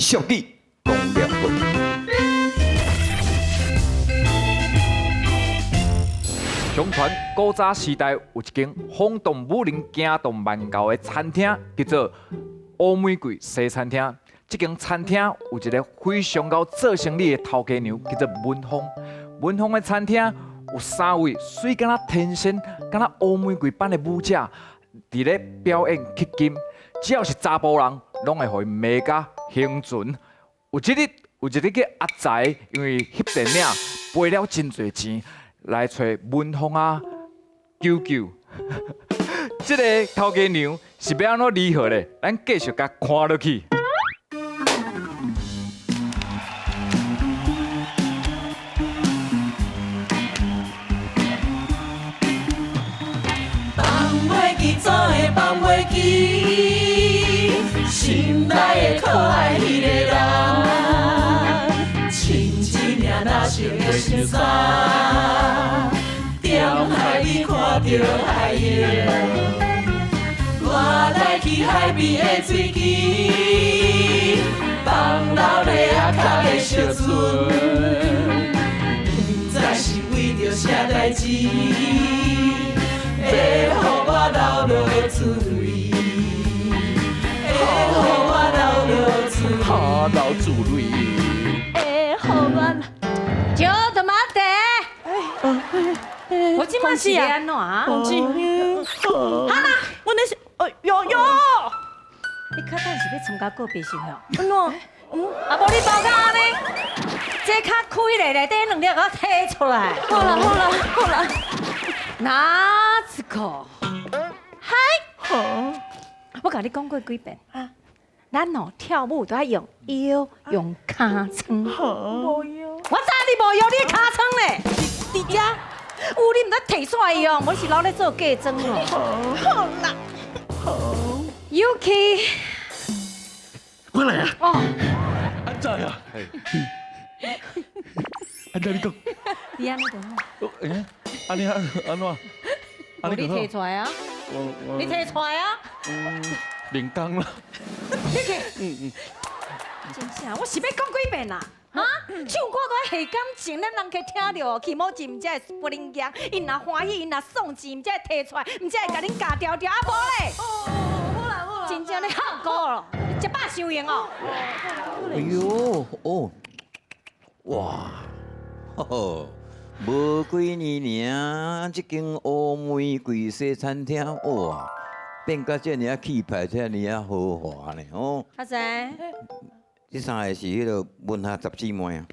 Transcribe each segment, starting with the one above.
俗语攻略本。相传古早时代有一間轟動武林、驚動萬教的餐廳，叫做烏玫瑰西餐廳。這間餐廳有一個非常𠢕做生意的頭家娘，叫做文鳳。文鳳的餐廳有三位媠敢若天仙、敢若烏玫瑰般的舞者，佇咧表演乞金。只要是查埔人，攏會予伊迷甲興盡。有一日，有一個叫阿財，因為翕電影賠了真濟錢，來揣文鳳啊求救。這個頭家娘是欲按怎如何咧？咱繼續共看落去。放袂記，怎會放袂記？心內的可愛彼個人，穿一領藍色的恤衫，踮海邊看著海湧，我來去海邊的水墘，放老的仔跤的小船，毋知是為著啥代誌，會予我流落珠淚，會予我流落珠淚，流珠淚，會予我。ちょっと待って。我這馬是按怎啊？好啦，我那是，哎喲喲！你較等是欲參加告別式吼？按怎？啊，無你包甲按呢？這較開咧，內底兩粒予我提出來。好啦好啦好啦。哪一個？嗨！我共你講過幾遍。咱哦跳舞都愛用腰，用尻川。無腰。我知你無腰，你的尻川咧。佇遮。有你毋知提出來用，無是留咧做嫁妝哦。好啦。 Yuki。我來啊！哦。按怎啊？按怎你講？你按呢就好。欸，按呢按怎？無你提出來啊！你提出來啊！鈴鐺啦。你去。真正，我是欲講幾遍啦？哈？唱歌都愛下感情，咱人客聽著哦，起毛錢毋才會不靈驗，𪜶若歡喜，𪜶若送錢，毋才會提出來，毋才會共恁教條條，啊無咧。哦，好啦好啦。真正咧喊歌咯，食飽傷閒哦。哎喲，哦，哇，呵呵，無幾年爾，這間烏玫瑰西餐廳，哇，變甲這爾仔氣派，這爾仔豪華呢，哦。阿仔。這三个是彼个文夏十姊妹啊。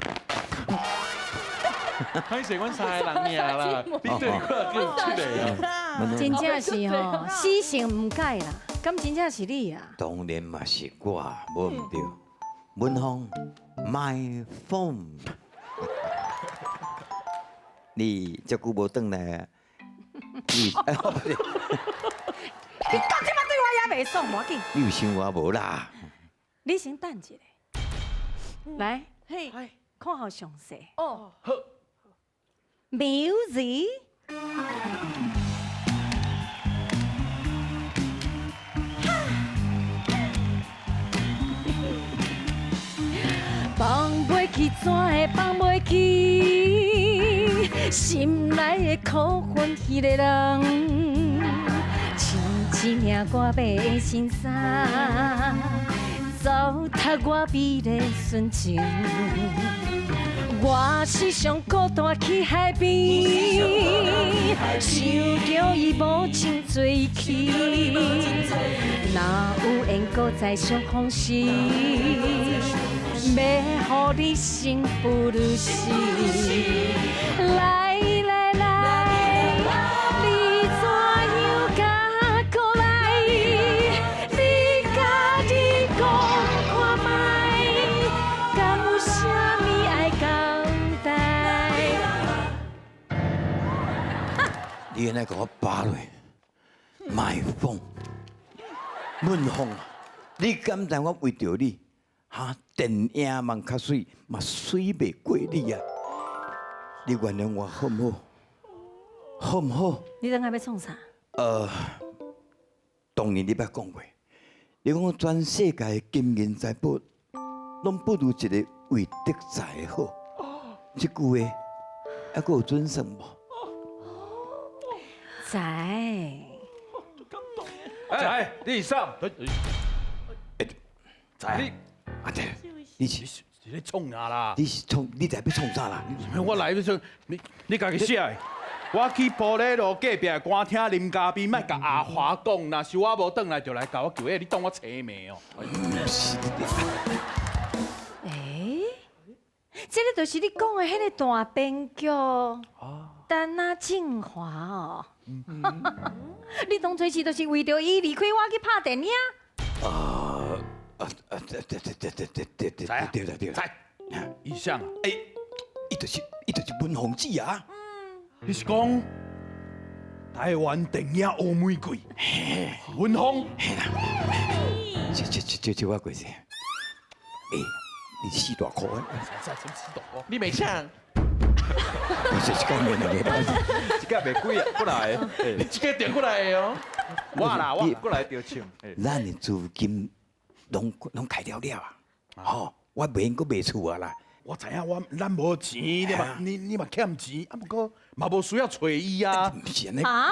歹勢，阮三个人爾啦，你對我叫七个啊。真正是吼，死性毋改啦，敢真正是你啊？當然嘛是我，無毋對。文鳳，My phone。你遮久無轉來啊？你哎，不是。你到這擺對我也袂爽，無要緊。你有想我無啦？你先等一下。來，看好詳細。哦，好。 Music。放袂記，怎會放袂記？心內的苦恨，彼个人，穿一領我買的新衫，糟蹋我美麗純情。我是上孤單去海邊，想著伊無情醉去，若有緣閣再相逢時，欲予你生不如死。來來來，你怎樣敢閣來？你家己講看覓，敢有啥物愛交代？你按呢共我扒落，My phone，文鳳，你敢知我為著你，哈電影嘛較媠，嘛媠袂過你啊！你原諒我好毋好？好毋好？你轉來欲創啥？當年你捌講過，你講全世界的金銀財寶，攏攏不如一个魏德才好。這句話還閣有準算無？知。哎，你是啥？知啊你啊對，你是是咧創啥啦？你是創，你來欲創啥啦？我來欲創，你家己寫的。我去埔里路隔壁歌廳啉咖啡，莫共阿華講，若是我無轉來，就來共我求你，你當我青盲哦？欸，這个就是你講的彼个大編劇，陳仔正華哦。你當初是就是為著伊離開我去拍電影？啊啊啊！對對對對對對對知啊對對對，知，伊誰啊？欸，伊就是文鳳姊啊！你是講台灣電影烏玫瑰，文鳳？這這這這這我過者，欸，你四大箍的，你袂搶？我這一間免兩個，這個袂貴啊，過來，你這個調過來的哦。我啦我，過來著唱。咱的資金攏攏開了了啊！吼，我袂用閣賣厝啊啦。我知影我咱無錢，你嘛你嘛欠錢，啊毋過嘛無需要揣伊啊。毋是按呢。啊？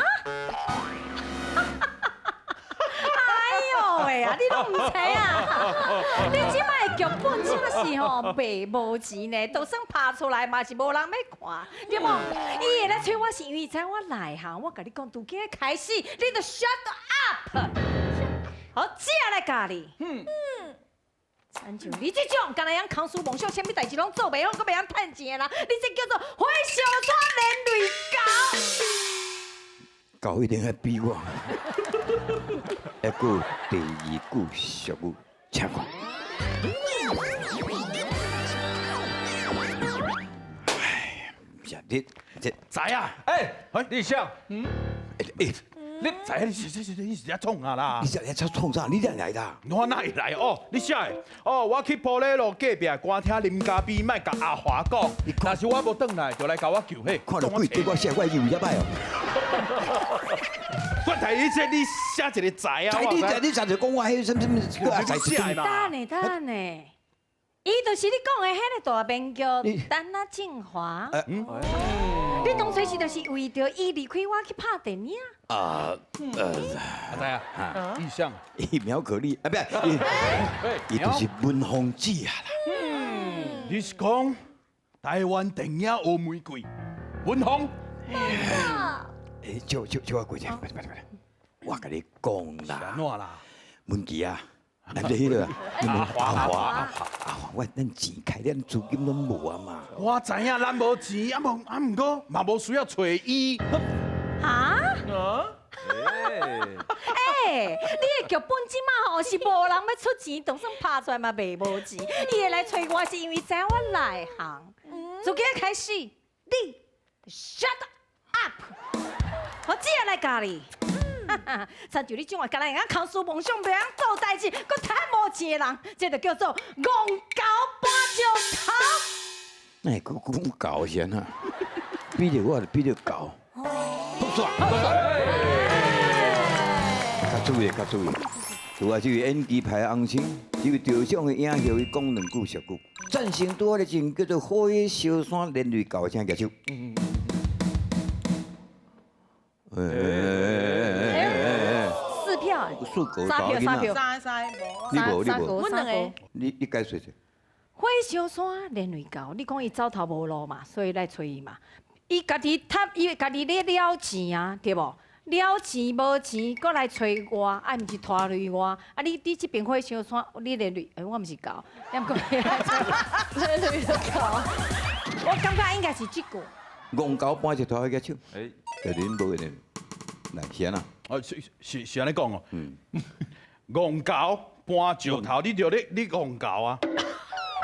哎喲喂啊！你攏毋知啊？你這擺的劇本真是吼賣無錢呢，就算拍出來嘛是無人欲看，對無？伊會來揣我是因為知我內行，我共你講，從今日開始，你就 shut up，好，這來教你。嗯。親像你這種，敢若會曉空思夢想，啥物代誌攏做袂好，閣袂曉趁錢的人，你這叫做火燒山連累狗。狗一定愛比我。還閣有第二句俗語，請看。哎，是你這知啊？欸，你是誰？嗯。欸，你知影你是是你是咧創啥啦？你這咧創啥？你哪來的？我哪會來哦？你寫的哦，我去埔里路隔壁歌廳啉咖啡，莫共阿華講。若是我無轉來，就來共我求彼。看著鬼對我寫，我以為遮歹哦。我提你這，你寫一個知啊？你你你常常講我彼啥物啥物，阿知寫嘛？等呢等呢，伊就是你講的彼个大編劇陳仔正華。你當初是就是為著伊離開我去拍電影？啊，阿知啊，伊誰？伊苗可麗啊，不是，伊就是文鳳姊啊啦。你是講台灣電影烏玫瑰，文鳳？欸，借借借我過者，快快快，我共你講啦。按怎啦？文琪啊，來不彼个阿華阿華阿華阿華，我咱錢開咱資金攏無啊嘛。我知影咱無錢，啊無啊毋過嘛無需要揣伊。哈？欸，你的劇本這馬吼是無人欲出錢，就算拍出來嘛賣無錢。伊會來揣我是因為知影我內行。從今日開始，你 shut up，我這來教你。親像你這種敢若會曉空思夢想，袂曉做代誌，閣趁無錢的人，這就叫做戇猴搬石頭。那會閣講狗是按怎？比著我就比著狗。好煞！較注意，較注意。拄啊，這位演技派紅星，這位得獎的影后，伊講兩句俗語。贊成拄仔的情叫做火燒山連累狗，請舉手。四票，四個三票，三票，三三，你無你無，阮兩个。你解說者。火燒山連累狗，你講伊走投無路嘛，所以來揣伊嘛。伊家己趁，伊家己咧了錢啊，對無？了錢無錢，閣來揣我，啊，毋是拖累我。啊，你你這邊火燒山，你連累，欸，我毋是狗，你毋過連累著狗。我感覺應該是這句。戇猴搬石頭，舉手。欸，就恁無的，來是按怎？哦，是是是按呢講哦。嗯。戇猴搬石頭，你著咧你戇猴啊，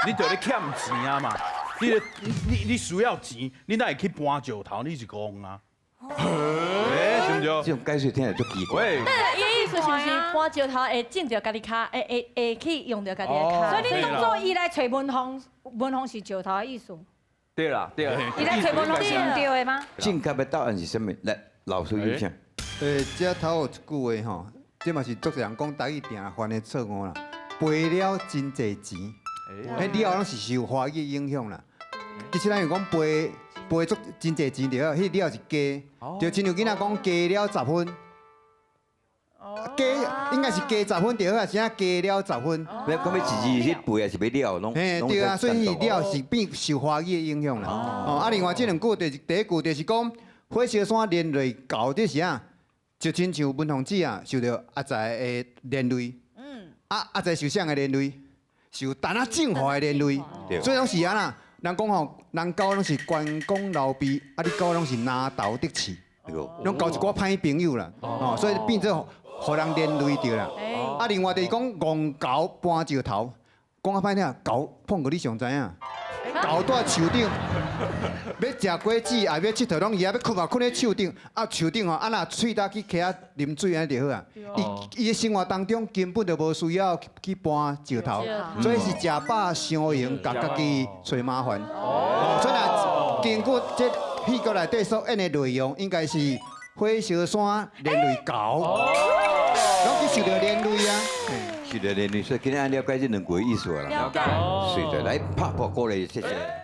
你著咧欠錢啊嘛。你咧你你需要錢，你哪會去搬石頭？你是戇啊？欸，對毋對？這種解說聽來足奇怪。那伊意思是毋是搬石頭會種著家己跤，會會會去用著家己的跤？所以你當做伊來揣文鳳，文鳳是石頭的意思。對啦，對啦。伊來揣文鳳是毋對的嗎？正確的答案是啥物？來，老師有請。欸，這頭有一句話吼，這嘛是足濟人講台語定犯的錯誤啦。賠了真濟錢。彼了後攏是受華語影響啦。其實咱有講賠賠足真濟錢對，彼了是加，就親像囡仔講加了十分，加應該是加十分對好，是啊加了十分。你講欲一字去背，還是欲了攏？嘿，對啊，所以了是變受華語的影響啦。哦，啊，另外這兩句就是第一句就是講火燒山連累狗，這是啊，就親像文鳳姊啊受著阿財的連累。啊，阿財受啥的連累？受陳仔正華的連累。所以攏是按怎，人講吼，人狗攏是關公劉備，啊，你狗攏是拿頭得刺，攏交一寡歹朋友啦。哦，所以變做予人連累著啦。啊，另外就是講戇猴搬石頭，講較歹聽，猴碰過你上知影。猴蹛樹頂，欲食果子，也欲𨑨迌，攏伊也欲睏啊，睏咧樹頂，啊樹頂吼，啊若喙焦去溪仔啉水按呢就好啊。伊伊的生活當中根本就無需要去搬石頭，所以是食飽傷閒，共家己揣麻煩。所以若根據這戲劇內底所演的內容，應該是火燒山連累猴，攏去受著連累啊。受著連累，所以今仔了解這兩句的意思啦。了解。是的，來拍破鼓勵，謝謝。